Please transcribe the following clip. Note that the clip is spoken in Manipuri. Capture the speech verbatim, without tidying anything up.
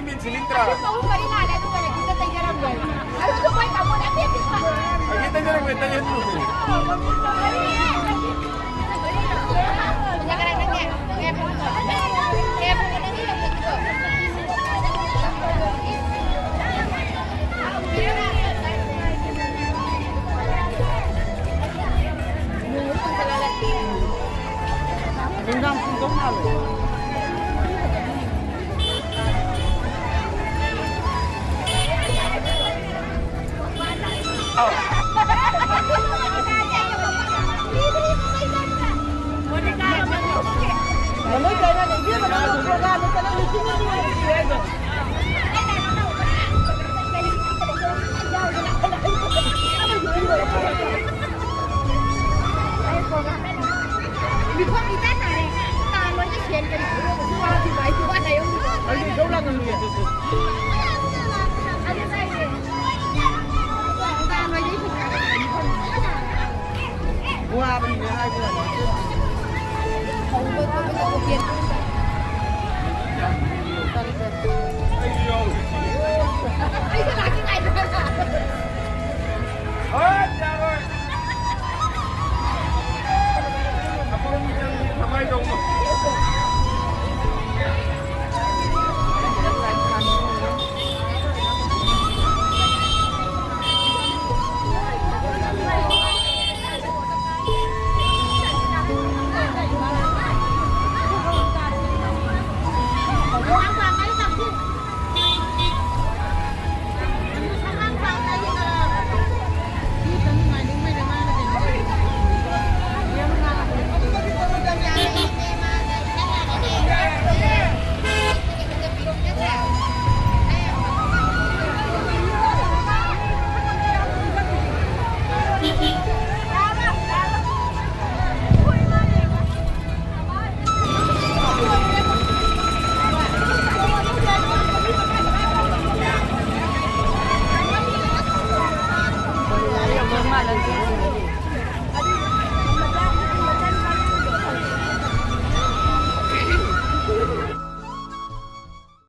ꯃꯤꯠ ꯁꯤꯅꯤꯡꯗ꯭ꯔꯥ? ꯄꯨꯡ ꯑꯍꯨꯝ ꯃꯔꯤ ꯉꯥꯏꯔꯦ, ꯑꯗꯨꯒꯅꯦ ꯌꯨꯝꯗ ꯇꯩꯖꯔꯝꯂꯣꯏ꯫ ꯑꯗꯨꯁꯨ ꯃꯣꯏ ꯀꯥꯡꯕꯨꯅ ꯑꯄꯤꯛ ꯑꯄꯤꯛꯄ꯫ ꯑꯩꯒꯤ ꯇꯩꯖꯔꯝꯒꯦ, ꯇꯩꯖꯔꯝꯒꯦ꯫ ꯅꯨꯡꯗꯥꯡ ꯄꯨꯡ ꯇꯔꯨꯛ ꯃꯥꯜꯂꯦ꯫ ꯃꯅꯣꯏ ꯀꯩꯅꯣ, ꯏꯕꯦꯝꯃ, ꯅꯪ ꯄ꯭ꯔꯣꯒ꯭ꯔꯥꯝꯗ ꯆꯠꯂ ꯂꯤꯁꯤꯡ ꯑꯅꯤ ꯑꯣꯏꯅ ꯄꯤꯔꯛꯏꯗꯣ꯫